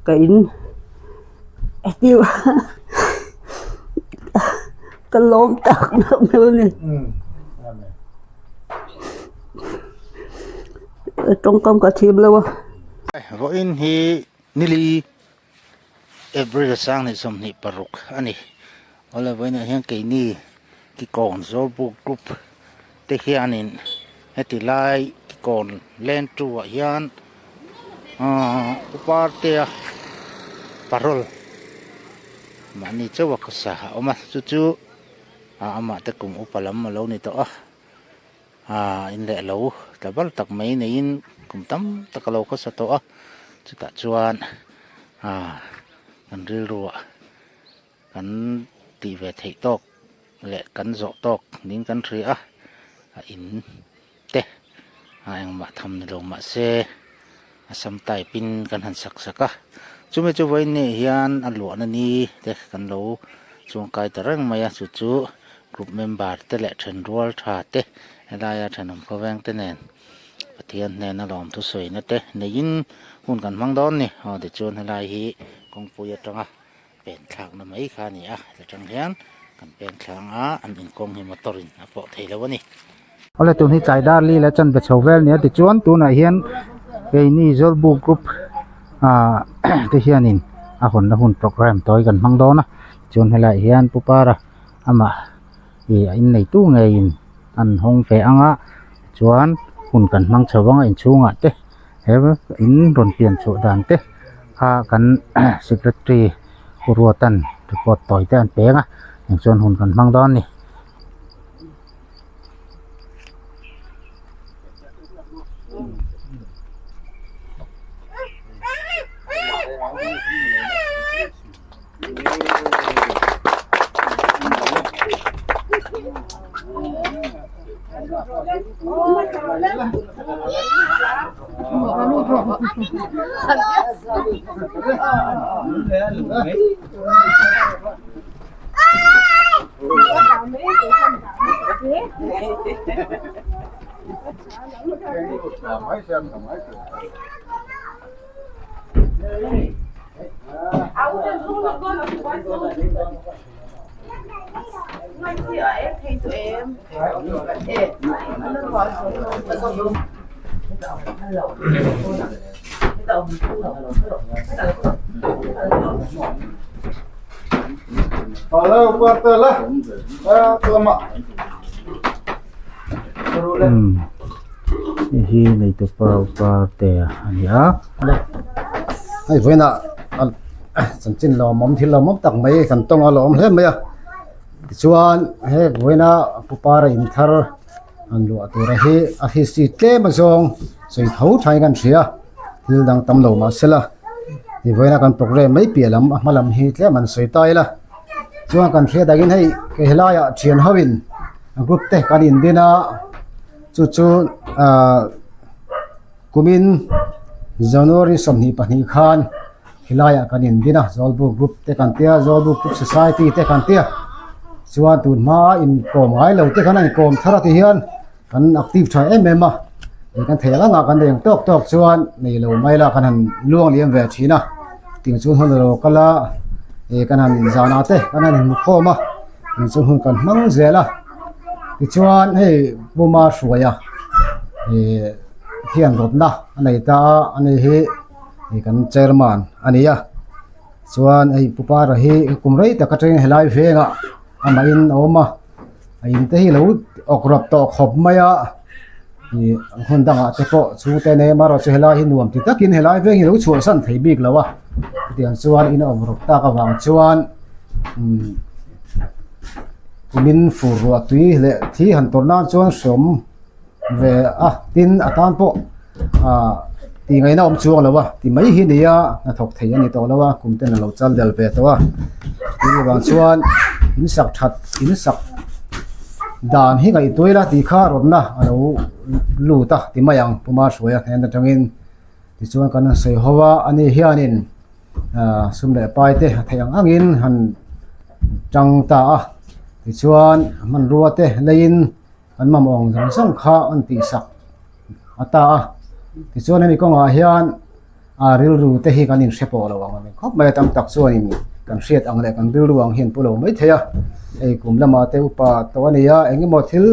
Ka in ka lawm tak meuh meuh a ni. Tawngkam ka thiam lo a. Vawiin hi nili April 26 a ni. Awle vawiinah hian keini Kikawn Zawlbuk Group te hianin heti lai Kikawn Lane two ah hian ahh Upartea parol mahni chauh a khawsa a awm a chu chu amah te kum upa lam a lo ni tawh a ahh in leh lo tla bal tak mai neiin kum tam tak a lo khawsa tawh a chutah chuan ahh kan rilruah. Kan tih ve theih tawk leh kan zawh tawk niin kan hria a, a in te a engmah tham ni lo mah se a sam type in kan han sak sak a, chumi chu vawiin ni hian a luahna ni te kan lo chuangkai ta reng mai a, chu chu group member te leh thenrual tha te helaia thenawm khawveng te nen Pathian hnena lawmthu sawina te neiin hun kan hmang dawn ni, aw tichuan helai hi kawngpui atanga. Pen thlakna mai kha a ni a, heta tang hian kan pen thlang a, an inkawng hi motor in a pawh thei lo a ni. Awle tun hi tlai dar li leh chanve chho vel nia tichuan tunah hian keini Zawlbu group ah te hianin a hawnna hun programme tawi kan hmang dawn a tichuan helaiah hian Pu Para amah ih a inneitu ngeiin an hawng ve ang a tichuan hun kan hmang chho vang a inchhungah te. He in rawn pian chhuah dan te kha kan secretary Pu Ruatan report tawi te an peng a eng chuan hun kan hmang dawn a ni. Hei hi neitupa upa te a ni a. Hei vawiinah chanchin lawmawm thil lawmawm tak mai kan tawng a lawm hle mai a tichuan he vawiina pu para in thar han luah tura hi a history tlem azawng sawi tho thain kan hria thil dang tam lo mahsela ti vawiina kan programme mai piah lam a hma lam hi tlem an sawi ta ila chuan kan hriat angin hei helaiah thian ho in group te kan indin a chu chu ahh. Kumin January 22 khan helaiah kan indin a, Zawlbuk Group te kan tia, Zawlbuk Group Society te kan tia. Chuan tun hma inkawm ngai lo te khan a inkawm thar a ti hian kan active tha em em a, ih kan theih ang ang ah kan reng tawk tawk chuan nei lo mai la kan han luang liam ve thin a, tiang chuan hun alo kal a, ih kan han zan ah te kan han inhmu khawm a, tiang chuan hun kan hmang zel a. Tichuan hei Puma hruaia ih hian rawtna a nei ta a ani hi ih kan chairman a ni a chuan hei pu para hi kum rei tak atangin helai vengah amah in a awm a a in te hi lo awk rawp tawh khawp mai a ih hmun dangah te pawh chhungte nei amaherawh chu helai hi nuam ti takin helai veng hi lo chhuahsan thei bik lo a chutiang chuan in a awm rawp tak avang chuan umm. Kumin fur ruah tui leh thi han tawrh nan chuan hreawm ve a tin a tan pawh ah tih ngaihna awm chuang lo a ti mai hi nia hnathawk thei a ni tawh lo a kum ten a lo chal del ve tawh a tin avang chuan in sak that in sak dan hi ngaihtuah ila tih kha rawtna a lo lut a ti mai ang Puma hruaia hnen atangin tichuan kan han sawi ho a ani hianin ah sum leh pai te a theih ang angin han tang ta a tichuan hmanrua te leiin an mamawh ang zawng zawng kha an tihsak a ta a tichuan hemi kawngah hian a rilru te hi kan inhre pawh lo ang a ni khawp mai a tam tak chuanin kan hriat ang leh kan rilru ang hian pu lo mai thei a hei kum lamah te upa tawh a ni a eng emaw thil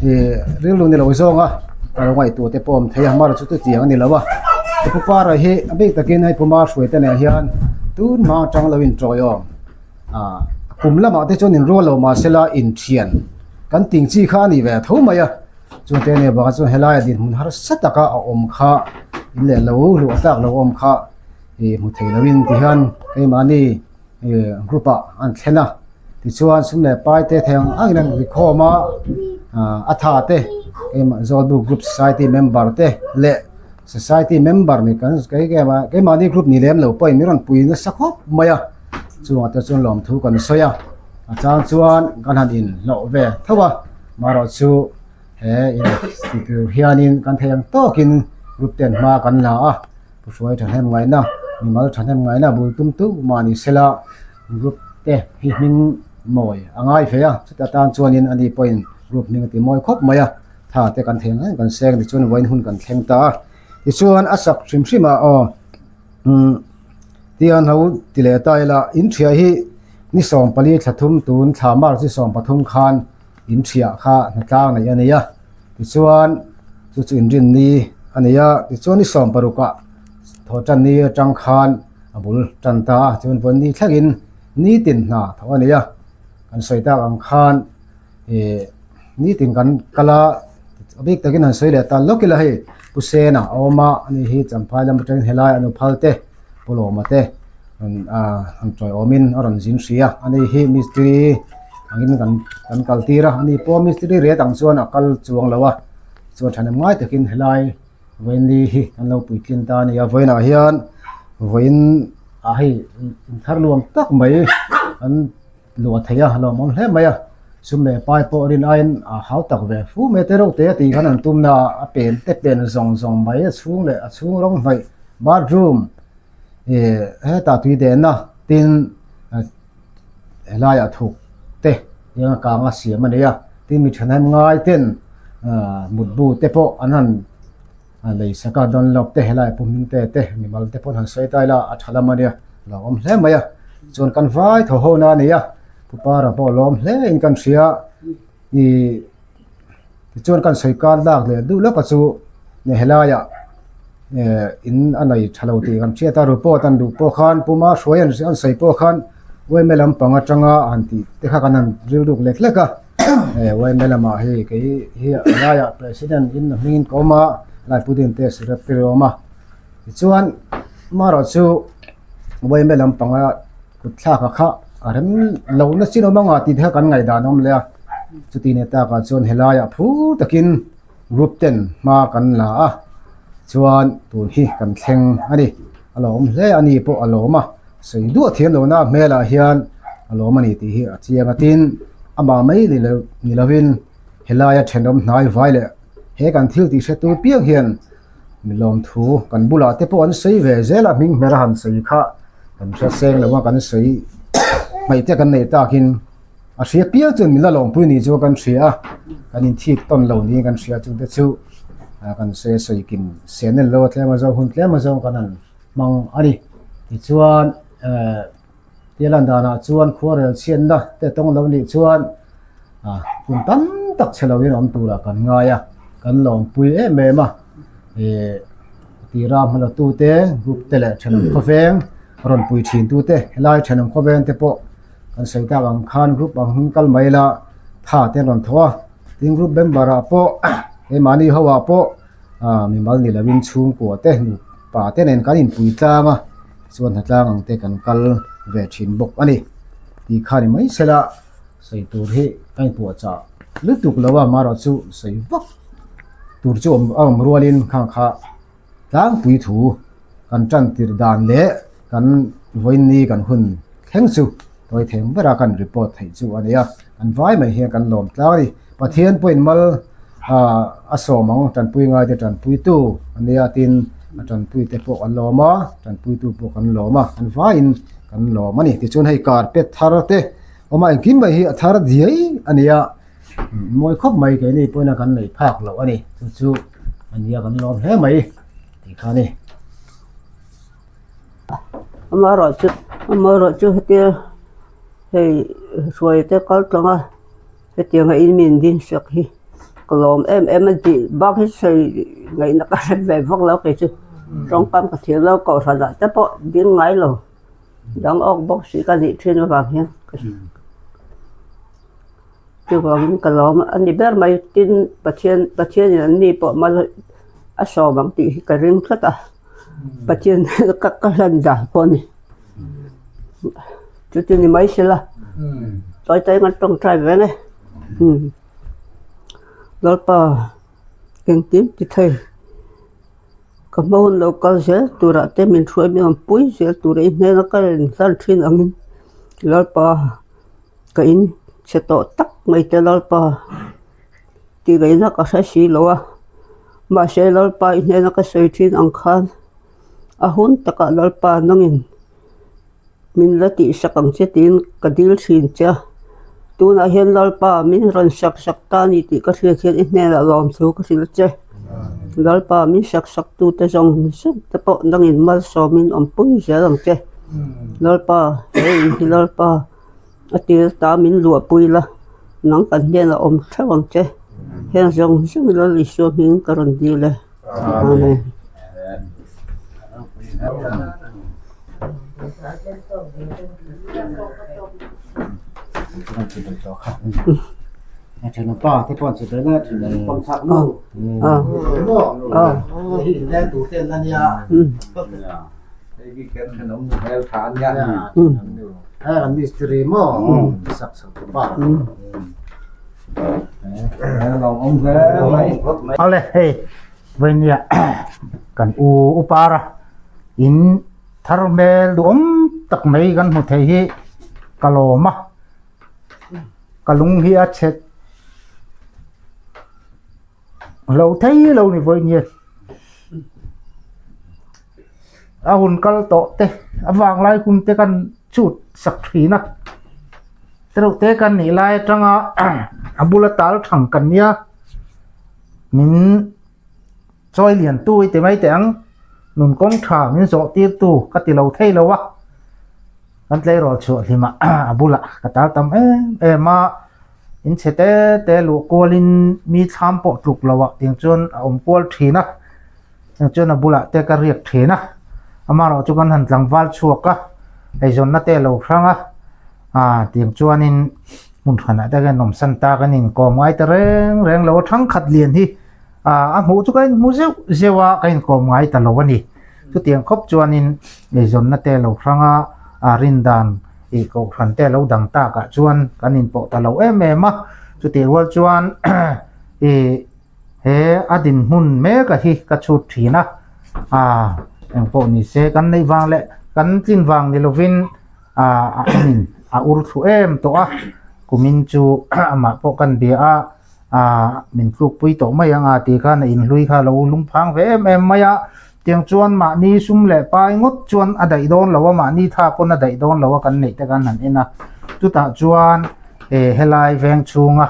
ih rilru ni lo zawng a ka lo ngaihtuah te pawh a awm thei a hmar chu chutiang a ni lo a pu para hi a bik takin hei puma hruai te nen hian tun hma atang lo intawiawm ah kum lamah te chuan inrual lo mahsela inthian kan ting chi kha a ni ve tho mai a. Chungte ania bakah chuan helaia dinhmun harsa taka a awm kha in leh lo luh tlak lo awm kha ih hmu thei loin tihian keimahni ih group ah an thlen a tichuan sum leh pai te thei ang angin an inkhawm a ah a tha te keimah Zawlbuk group society member te leh society member ni kan keimahni group ni lem lo pawhin min rawn pui nasa khawp mai a chungah te chuan lawmthu kan sawi a a chang chuan kan han inhlawh ve tho a. Marawh chu he in ti tur hianin kan thei ang tawkin group ten hma kan la a, pu hruai thahnem ngaihna mimal thahnem ngaihna bul tum tu mah ni sela group te hi hming mawi a ngai ve a, chuta tan chuanin ani pawhin group hming a ti mawi khawp mai a, tha te kan thei ang ang kan seng tichuan vawiin hun kan thleng ta a, tichuan a sak hrim hrim ah aw umm tiang ho ti leh ta ila in thiah hi ni 14 thla thum tun thla march ni 13 khan. In thiah kha hnatlang neih a ni a tichuan chu chu inrinni a ni a tichuan ni 16 ah thawh tan ni atang khan a bul tan ta a chuan vawnni thlengin nitin hna thawh a ni a kan sawi tak ang khan ih nitin kan kal a a bik takin han sawi leh ta lawk ila hei pu sena a awm a ani hi champhai lam atangin helai a nu phal te pu lawma te rawn ah han tawiawmin a rawn zin hrih a ani hi mistiri angin kan kan kal tir a ani pawh mistiri ret ang chuan a kal chuang lo a chuan thahnem ngai takin helai vawiin hi kan lo puitlin ta a ni a vawiinah hian vawiin ah hei inthar nuam tak mai an luah thei a lawmawm hle mai a sum leh pai pawh rin aiin a hau tak ve fu mai te reuh te a tih khan an tum na a pen te pen zawng zawng mai a chhung leh a chhung rawng hnaih bathroom ih hetah tui dehna tin helaiah thuk te eng a kang a siam a ni a tin mi thahnem ngai ten ah mutbu te pawh an han lei sak a dunlop te helai pum hming te te mimal te pawh an han sawi ta ila a tha lam a nia lo awm hle mai a chuan kan vai thaw ho na a ni a pu para pawh a lawm hle in kan hria ih tichuan kan sawi kar lak leh duh lawk a chu helaiah eh in a nei tha lo tih kan hriat a report an duh pawh khan puma hruai an an sawi pawh khan yma lampang atanga han tih te kha kan han rilruk lek lek a eh yma lamah hei kei hi a laiah president in a hmingin ka awm a lai pudin te secretary a awm a tichuan amaherawhchu yma lampanga kut thlak a kha a rem lo na chin awm anga tih te kha kan ngaihdan a awm leh a chuti ni takah chuan helaiah phur takin. Group ten hma kan la a chuan tun hi kan thleng a ni a lawm hle a ni pawh a lawm a sawi duah thiam lo na hmelah hian a lawm a ni tih hi a chiang a tin amah mai ni lo ni lovin helaia thenawm hnai vai leh he kan thil tih hretu piang hian mi lawmthu kan bulah te pawh an sawi ve zel a hming hmer a han sawi kha kan hre seng lo a kan sawi hmaih te kan neih takin. A hria pial chuan min la lawmpui ni chu kan hria a, kan inthik tawn lo niin kan hria chu te chu kan se sawi kim sen en lo a tlem a zawng hun tlem a zawng kan han hmang a ni. Tichuan eh tia lan danah chuan khuarel chhiatna te tawng lo nih chuan ah kum tam tak chhe loin awm turah kan ngai a, kan lawmpui em em a eh tira hmala tute group te leh thenawm khawveng rawn pui thin tute helai thenawm khawveng te pawh. Kan sawi tak ang khan group ang hming kal mai ila tha te an rawn tho a tin group member ah pawh keimahni ho ah pawh ah mimal ni lovin chhungkua te nupa te nen kan inpui tlang a tichuan hnatlang ang te kan kal ve thin bawk a ni tih kha ni mai sela sawi tur hi a inpuahchah lutuk lo a amaherawhchu sawi vak tur chu a awm rualin khang kha. Tlangpui thu kan tan tirh dan leh kan vawiinni kan hun thleng chu tawi theng bera kan report theih chu a ni a, kan vai mai hian kan lawm tlang a ni. Pathian pawhin mal a sawm ang tanpui ngaite tanpuitu a nia tin a tanpuite pawh kan lawm a, tanpuitu pawh kan lawm a, kan vaiin kan lawm a ni. Tichuan hei carpet thar te awm a engkim mai hi a thar diai a ni a. Mawi khawp mai keini pawhin kan nei phak loh a ni chu chu a nia kan lawm hle mai tih kha a ni. Amaherawhchu amaherawhchu hetia hei hruai te kal tlang a hetianga in min din sak hi ka lawm em em a tih bak hi sawi ngaihna ka hre ve vak lo kei chu tawngkam ka thiam lo kohhran ah te pawh ding ngai lo dang awk bawk si ka nih thin avang hian chuvangin ka lawm a ni ber mai tin Pathian Pathianin an ni pawh mal a sawm ang tih hi ka ring tlat a Pathian ka ka hlan dan pawh a ni chuti ni mai sela tawi tawi ngan tawngtai ve nge Lalpa engkim ti thei. Ka hma hun lo kal zel turah te min hruai min rawn pui zel tur i hnena ka rawn hlan thin angin Lalpa ka in chhe tawh tak mai te Lalpa tih ngaihna ka hre si lo a mahse Lalpa i hnena ka sawi thin ang khan a hun takah Lalpa nangin min la tihsak ang che tiin ka dil thin che a tunah hian Lalpa min rawn sak sak ta a ni tih ka hriat hian i hnenah lawmthu ka hrilh che Lalpa min sak sak tute zawng zawng te pawh nangin malsawmin awmpui zel ang che Lalpa he in hi Lalpa a tir ta min luahpui la nang kan hnenah awm theuh ang che heng zawng zawng Lal Isua hming ka rawn dil e Amen. Awle hei Vainia kan u upara in thar hmel duhawm tak mai kan hmu thei hi ka lawm a ka lung hi a chhe lo thei lo ni Vainia a hun kal tawh te a vanglai hun te kan chhut sak thin a tereuh te kan nih lai atanga a bula tal thang kan nia. Min chawi lian tu i ti mai teh ang, nun kawng tha min zawh tir tu ka ti lo thei lo a, kan tleirawl chhuah hlimah a bulah ka tar tam em em a, in chhe te te luh kualin mi thlam pawh tluk lo ah tiang chuan a awm kual thin a, tiang chuan a bulah te ka riak thin a, amaherawh chu kan han tlangval chhuak a, eizawnna te a lo hrang a. A tiang chuanin hmun hranah te hian nawmsan ta kan inkawm ngai ta reng reng lo a thangkhat lian hi a hmuh chu ka inhmu zeuh zeuh a ka inkawm ngai ta lo a ni chutiang khawp chuanin eizawnna te lo hrang a a rin dan ih kohhran te lo dang takah chuan kan inpawh ta lo em em a chutih rual chuan ih he a dinhmun mek a hi ka chhut thin a a engpawh ni se kan neih vang leh kan tlin vang ni lovin. ah a enin a ur thlu em tawh a kumin chu amah pawh kan bia a ah min tluk pui tawh mai ang a tih khan a inhlui kha a lo lung phang ve em em mai a tiang chuan mahni sum leh pai ngawt chuan a daih dawn lo a mahni tha pawn a daih dawn lo a kan neih te khan han en a chutah chuan eh helai veng chhunga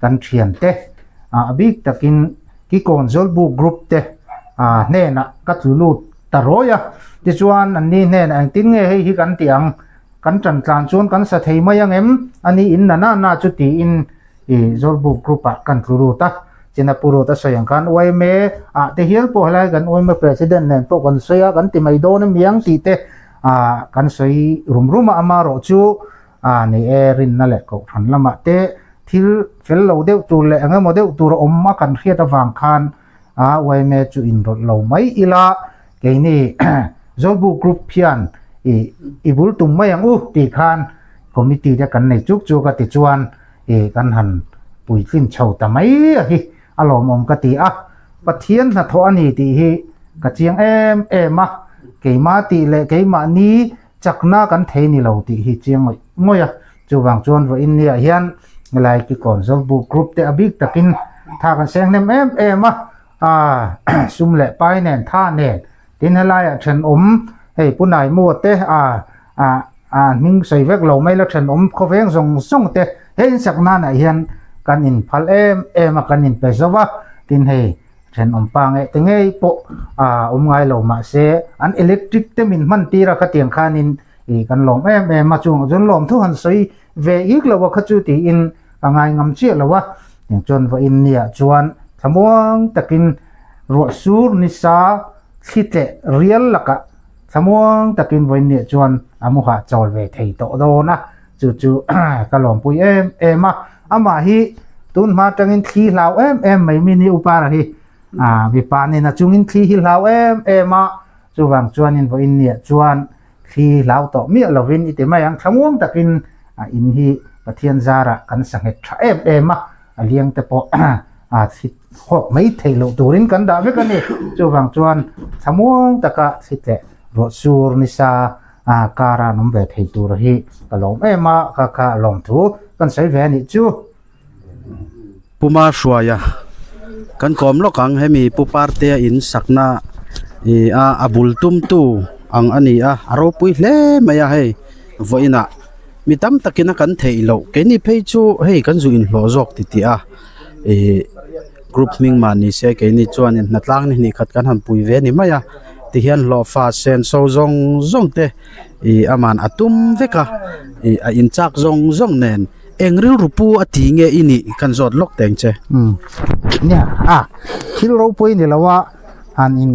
kan thiante ah a bik takin Kikawn Zawlbuk group te ah hnenah ka tlu lut. Ta rawi a, tichuan an ni hnenah engtin nge hei hi kan tih ang, kan tan tlan chuan kan sa thei mai ang em? A ni in na na na chu tiin i Zawlbuk group ah kan tlu lut a, Chinapur road a sawi ang khan yma ah te hial pawh helai kan yma president nen pawh kan sawi a, kan ti mai dawn emiang tih te ah kan sawi rum rum a, amaherawh chu ah ni e rinna leh kohhran lamah te thil fel lo deuh tur leh eng emaw deuh tur a awm a kan hriat avang khan a yma chu inrawlh lo mai ila keini Zawlbuk group hian ih i bul tum mai ang u tih khan committee te kan nei chuk chuk a tichuan ih kan han puitlin chho ta mai a hi a lawmawm ka ti a Pathian hnathawh a ni tih hi ka chiang em em a keimah tih leh keimahni chakna kan thei ni lo tih hi chiang ngawih ngawih a chuvang chuan vawiin niah hian helai Kikawn Zawlbuk group te a bik takin tha kan seng hnem em em a ah sum leh pai nen tha nen tin helaiah thenawm hei Pu Naimua te ah ah ah hming sawi vek lo mai la thenawm khawveng zawng zawng te he insak nanah hian kan inphal em em a kan inpe zo va tin hei. Thenawm pa nge te ngei pawh ah awm ngai lo mahse an electric te min hman tir a khatiang khanin ih kan lawm em em a chungah chuan lawm thu han sawi ve ik lo a kha chu tiin ka ngai ngam chiah lo a tiang chuan vawiin nia chuan thlamuang takin ruah sur nisa thli tleh rial lakah thlamuang takin vawiin nia chuan a mu hahchawl ve thei tawh dawn a. Chu chu ka lawmpui em em a, amah hi tun hma atangin thli hlau em em mai mi ni Upara hi ah mipa nen a chungin thli hi hlau em em a, chuvang chuanin vawiin niah chuan thli hlau tawh miah lovin i ti mai ang thlamuang takin a in hi Pathian zarah kan sa nghet tha em em a, a liang te pawh a thli hawk mai theih loh turin kan dah vek a ni, chuvang chuan thlamuang taka thli tleh ruah sur nisa a car a an awm ve thei tur hi ka lawm em a kha kha a lawm thu kan sawi ve a nih chu. Puma hruaia kan kawm lawk ang hemi pu parte a in sakna ih a a bul tum tu ang a ni a a ropui hle mai a hei vawiin ah mi tam takin a kan theih loh keini phei chu hei kan zu inhlawh zawk titih a ih group hming mah ni se keini chuanin hnatlang ni hnih khat kan han pui ve a ni mai a tihian hlawhfa sen so zawng zawng te ih aman a tum vek a ih a in chak zawng zawng nen eng rilru pu a ti nge i nih kan zawt lawk teng che. Umm nia a thil ropui ni lo a han in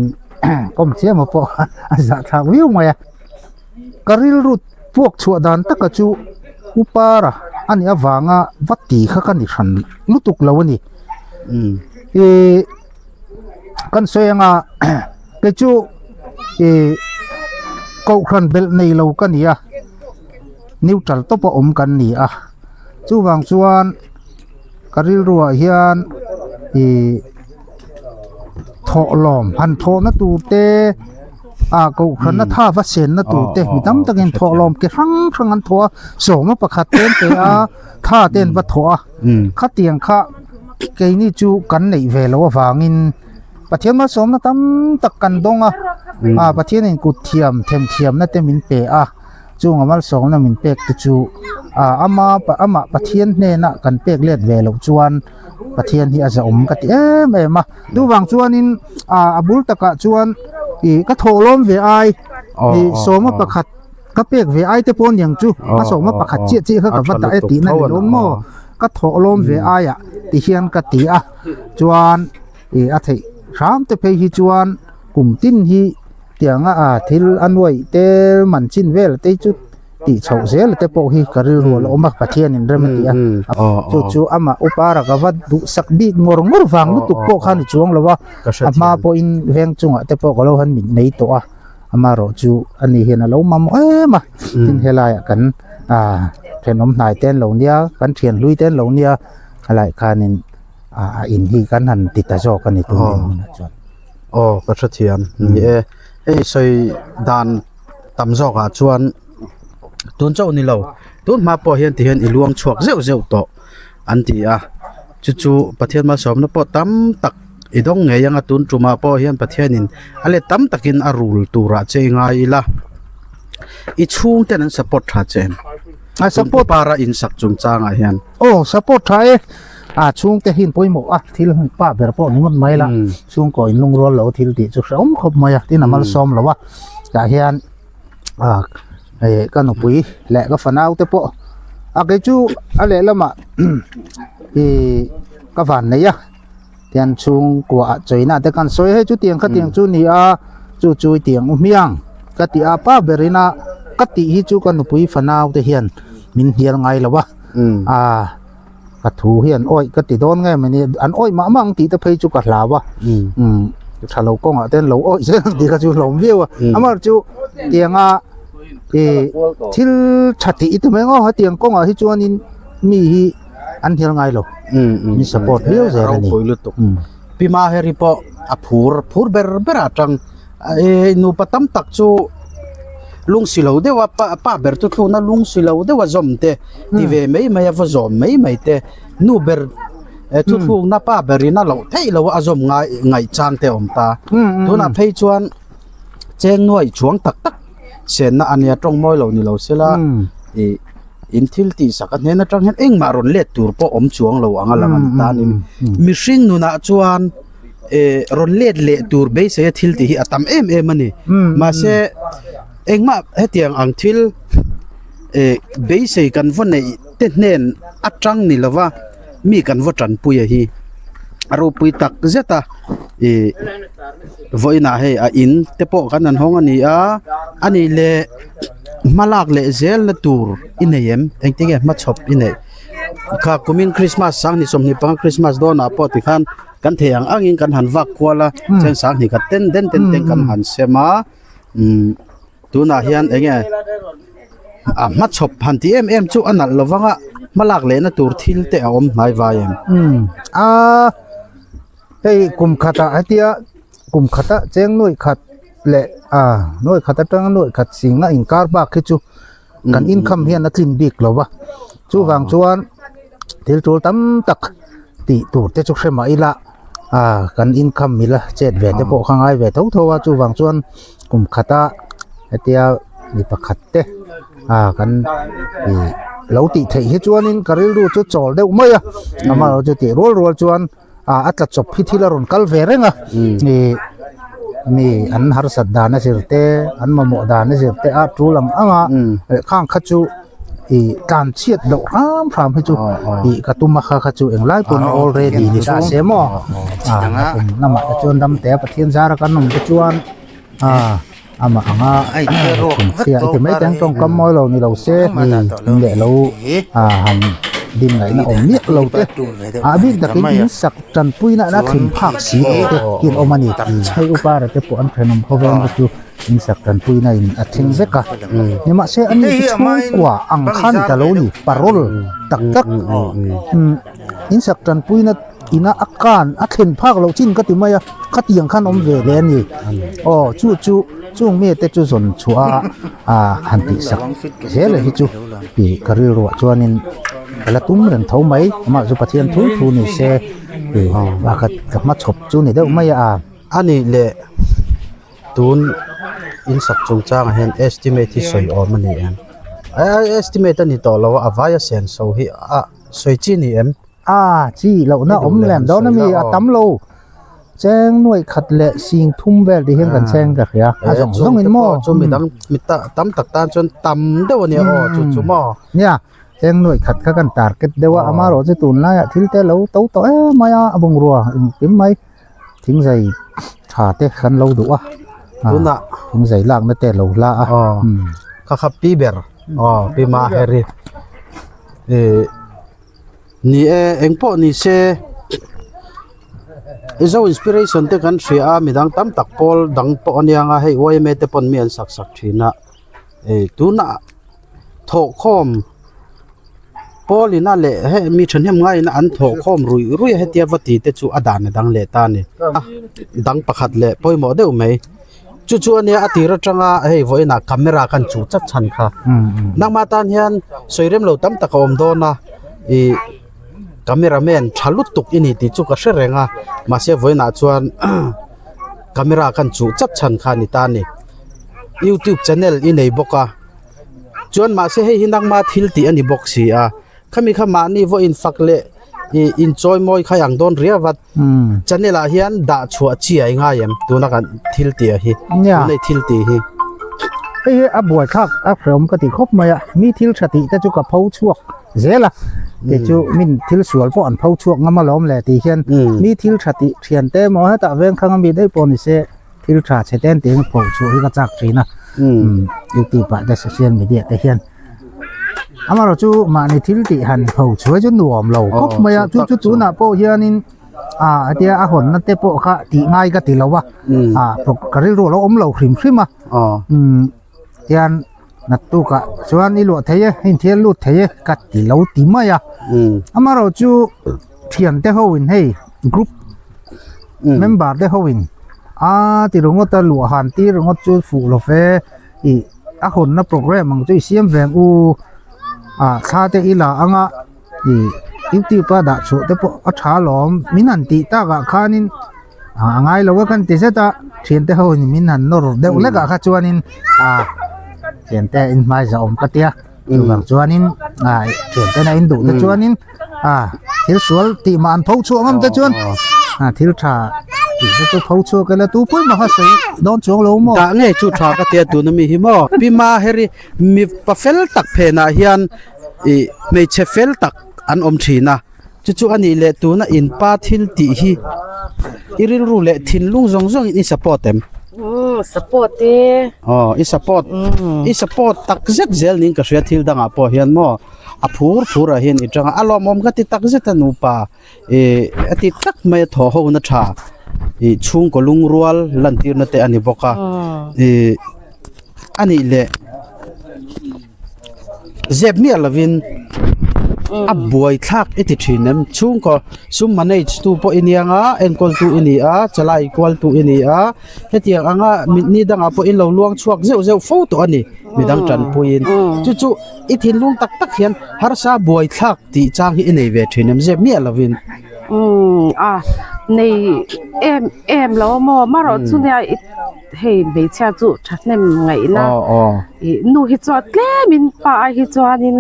kawm chiam a pawh a zahthlak viau mai a ka rilru puak chhuah dan taka chu upara a nih avanga va ti kha ka ni hran lutuk lo a ni ih kan sawi anga kei chu ih kohhran belh nei lo ka ni a neutral tawp a awm kan ni a chuvang chuan ka rilruah hian ih thawhlawm han thawhna tur te ah kohhran a tha va senna tur te mi tam takin thawhlawm ke hrang hrang an thawh a sawma pakhat te an pe a tha te an va thawh a khatiang kha keini chu kan neih ve loh avangin Pathian malsawmna tam tak kan dawng a ah Pathianin kut thiam them thiamna te min pe a chunga malsawmna min pek te chu ah ama amah Pathian hnena kan pek let ve loh chuan Pathian hi a zahawm ka ti em em a chuvang chuanin ah a bul takah chuan ih ka thawhlawm ve ai ih sawma pakhat ka pek ve ai te pawh aniang chu a sawma pakhat chiah chiah kha ka va dah e tihna ni lo maw ka thawhlawm ve aiah ti hian ka ti a chuan ih a theih hram te phei hi chuan kum tin hi tianga ah thil a nuaih te man chin vel te chu tih chhoh zel te pawh hi ka rilru a la awm a Pathian in rem a ti a chu chu amah upa raka va duhsak bik ngawr ngawr vang lutuk pawh khan i chuang lo a a hma pawhin veng chungah te pawh ka lo han mit nei tawh a amaherawh chu ani hian a lo mamawh em a tin helaiah kan ah thenawm hnai te an lo nia kan thian hlui te an lo nia helaiah khanin ah a in hi kan han ti ta zawk a ni tun dinhmunah chuan. Aw ka hrethiam ni e hei sawi dan tam zawkah chuan tun chauh ni lo tun hma pawh hian tihian i luang chhuak zeuh zeuh tawh an ti a chu chu Pathian malsawmna pawh tam tak i dawng ngei ang a tun tumah pawh hian Pathianin a let tam takin a rul turah che i ngai ila i chhungten an support tha che em a support para in sak chungchangah hian aw support tha e a chhungte hi an pawimawh a thil pa ber pawh ni ngawt mai la chhungkaw in lungrual lo thil tih chu hrehawm khawp mai a tin a malsawm lo a tah hian ah eh ka nupui leh ka fanau te pawh a kei chu a lehlamah ih ka van nei a tian chhungkua ah chawina te kan sawi hei chutiang khatiang chu ni a chu chu i tiang u hmiang ka ti a pa berin a ka tih hi chu ka nupui fanau te hian min hnial ngai lo a ah ka thu hi an awih ka ti dawn nge mawni an awih mah mah ang tih te phei chu ka hlau a umm tha lo kawngah te an lo awih zel ang tih kha chu hlawm viau a amaherawhchu chu tianga ih thil tha tih i ti mai ang aw hetiang kawngah hi chuanin mi hi an hnial ngai lo min support viau zel a ni. Pi Maheri pawh a phur phur ber ber ah tang eh nupa tam tak chu lung si lo deuh a pa pa ber chu thluna lung si lo deuh a zawm te ti ve mai mai a va zawm mai mai te nu ber eh thu thlukna pa ber in a loh theih loh a zawm ngai ngaih chang te a awm ta tunah phei chuan cheng nuai chuang tak tak senna a nia tawng mawi lo ni lo sela ih in thil tih sak a hnen atang hian engmah rawn let tur pawh awm chuang lo ang a lang a ni ta a ni mihring nunah chuan. eh rawn let leh tur beisei a thil tih hi a tam em em a ni mahse engmah hetiang ang thil eh beisei kan va neih te hnen atang ni lova mi kan va tanpui a hi a ropui tak zet a ih vawiinah hei a in te pawh kan han hawng a ni a a nih leh hma lak leh zel na tur i nei em engtin nge hmachhawp i neih kha kumin krismas sanghnih 25 krismas dawnah pawh tikhan kan thei ang angin kan han vak kual a chuan sanghnih khat ten den ten ten kan han sem a umm tunah hian eng nge a hmachhawp han tih em em chu a nalh lo vang a hma lak lehna tur thil te a awm hnai vai em. Umm a hei kum khatah hetia kum khata cheng nuaih khat leh a nuaih khat atanga nuaih khat sing a inkar bak hi chu kan income hian a tlin bik lo va chuvang chuan thil tul tam tak tih tur te chu hre mah ila ah kan income mila chet ve te pawh kha ngai ve tho tho a chuvang chuan kum khata hetia mi pakhat te ah kan ih lo tih theih hi chuanin ka rilru chu chawl deuh mai a amaherawhchu chu tih rual rual chuan. ah a tla chawp hi thil a rawn kal ve reng a ih mi an harsat dan a zir te an mamawh dan a zir te a tul ang ang a leh khang kha chu ih tlan chhiat loh hram hram hi chu ih ka tum a kha kha chu englai pawn a already ni ta se maw ah kum lamah te chuan ram te a Pathian zara kan awm te chuan ah amah anga chhia i ti mai teng tawngkam mawi lo ni lo se leh lo ah han din ngaihna awm miah lo te a bik takin in sak tanpui na na thleng phak si lo te hi an awm a ni hei upa ra te pawh an thenawm khawvel te chu in sak tanpui na in a thleng vek a nimahse ani chu chhungkua ang khan ta lo ni parol tak tak in sak tanpui na. Ina a kan a thlen phak loh chin ka ti mai a khatiang khan awm ve hle a ni aw chu chu chung mi te chu zawn chhuah a ah han tih sak zel hi chu tih ka rilruah chuanin ka la tum reng tho mai amah chu Pathian thu thu ni se tih pakhat ka hmachhawp chu ni deuh mai a. A nih leh tun in sak chungchangah hian estimate hi sawi awm a ni em? Estimate a ni tawh lo a a vaia senso hi a sawi chi ni em? A chi lohna awm lem dawn a mi a tam lo cheng nuaih khat leh sing thum vel tih hian kan cheng ka hria a zawng zawng in maw chu mi dang mi ta tam tak tan chuan tam deuh a nia aw chu chu maw nia cheng nuaih khat kha kan target deuh a amaherawh chu tunlaiah thil te lo to tawh em mai a a bungrua engkim mai thingzai tha te kan lo duh a tunah thingzai lakna te lo hla a kha kha pi ber aw pi maheri ih. Ni e, eng pawh ni se Zo inspiration te kan hria a midang tam tak pawl dang pawh a nia nga hei yma te pawn mi an sak sak thin a ih tunah thawhkhawm pawl ina leh hei mi thahnem ngaiin an thawhkhawm ruih ruih a hetia va ti te chu a dan a dang leh ta a ni dang pakhat leh pawimawh deuh mai. Chu chu a nia a tir atanga hei vawiinah camera kan chuh chat chhan kha nangmah tan hian sawi rem lo tam tak a awm dawn a ih camera man tha lutuk i ni tih chu ka hre reng a mahse vawiinah chuan camera kan chuh chat chhan kha a ni ta a ni youtube channel i nei bawk a chuan mahse hei hi nangma thil tih a ni bawk si a khami kha mahni vawiin fak leh ih inchawi mawi kha ang dawn riau a. Channel ah hian dah chhuah chi a ingai em tuna kan thil tih ah hi tuna i thil tih hi. Hei hi a buai thlak a hreawm ka ti khawp mai a mi thil tha tih te chu ka pho chhuak zel a kei chu min thil sual pawh an pho chhuak ngam alawm le tih hian mi thil tha tih thian te emaw hetah veng thlang ami daih pawh ni se thil tha chhe te an tih pho chhuah hi ka chak thin a youtube ah te social media te hian. Amaherawh chu mahni thil tih han pho chhuai chu nuam lo khawp mai a chu chu tunah pawh hianin ah hetia a hawnna te pawh kha tih ngai ka ti lo a ah ka rilru a lo awm lo hrim hrim a umm tian naktukah chuan i luah thei e i inthiar lut thei e ka ti lo ti mai a amaherawh chu thiante ho in hei group member te ho in a ti ringawt a luah han tir ringawt chu fuh lo ve ih. A hawnna program ang chu i siam ve ang u ah thla te i la ang a ih youtube a dah chhuah te pawh a tha alawm min han tih takah khanin ah a ngai lo a kan ti zet a thiante ho in min han nawr deuh hlek ah kha chuanin ah thiante in hmai zah awm ka tia chuvang chuanin ah thiante na in duh te chuanin ah thil sual tih mah an pho chhuah ngam te chuan ah thil tha. Tih chu pho chhuak ila tu pawhin maha sawi dawn chuang lo maw? Dah ngei chu tha ka tia tuna mi hi maw? Pi Maheri mipa fel tak phenah hian ih hmeichhe fel tak an awm thin a, chu chu a nih leh tuna in pa thil tih hi i rilru leh thinlung zawng zawngin i support em? Umm support e. Aw i support i support tak zet zel niin ka hria thil dangah pawh hian maw a phur phur ah hian i tang a, a lawmawm ka ti tak zet a nupa. Ih a ti tak mai a thaw ho na tha ih chhungkaw lungrual lantir na te a ni bawk a ih a nih leh zep miah lovin a buai thlak i ti thin em chhungkaw sum manage tu pawh i nia nga enkawl tu i ni a chalai kual tu i ni a hetiang anga ni dangah pawh in lo luang chhuak zeuh zeuh fo tawh a ni midang tanpuiin chu chu i thinlung tak tak hian harsa buai thlak. Tih chang hi i nei ve thin em zep miah lovin. Umm a nei em em lo maw marawh chu nia i hei hmeichhia chu thahnem ngaihna ih nu hi chuan tlemin pa ai hi chuanin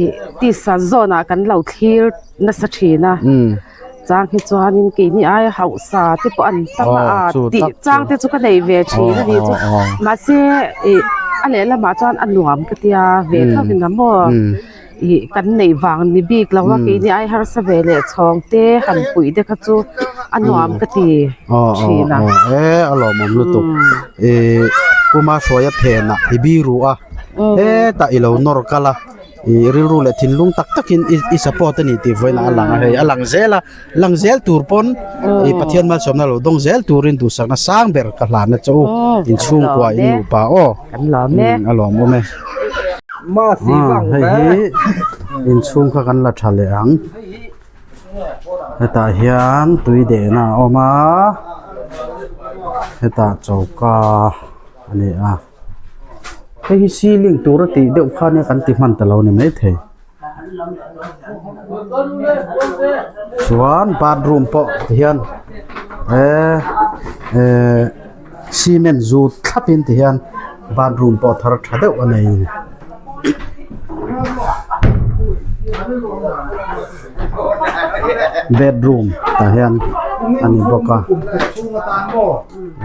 ih tisa zawnah kan lo thlir nasa thin a chang hi chuanin keini aia hausa te pawh an tam a a tih chang te chu ka nei ve thin a nih chu mahse ih a lehlamah chuan a nuam ka tia ve thovin a maw. Ih kan neih vang ni bik lo a keini ai harsa ve leh chhawng te han puih te kha chu a nuam ka ti thin a. E a lawmawm lutuk ih puma hruaia phenah i biru a hetah i lo nawr kal a ih rilru leh thinlung tak takin i support a ni tih vawiinah a lang a hei a lang zel a lang zel tur pawn ih Pathian malsawmna lo dawng zel turin duhsakna sang ber ka hlan a che u inchhungkua in nupa aw a lawmawm e. Hei hi inchhung kha kan la tha leh ang hetah hian tui dehna a awm a hetah choka a ni a hei hi ceiling tur a tih deuh kha nia kan ti hman ta lo ni maithei chuan bathroom pawh tihian eh eh. Cement zut thlap in ti hian bathroom pawh thar tha deuh a nei bedroom tah hian a ni bawk a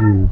umm.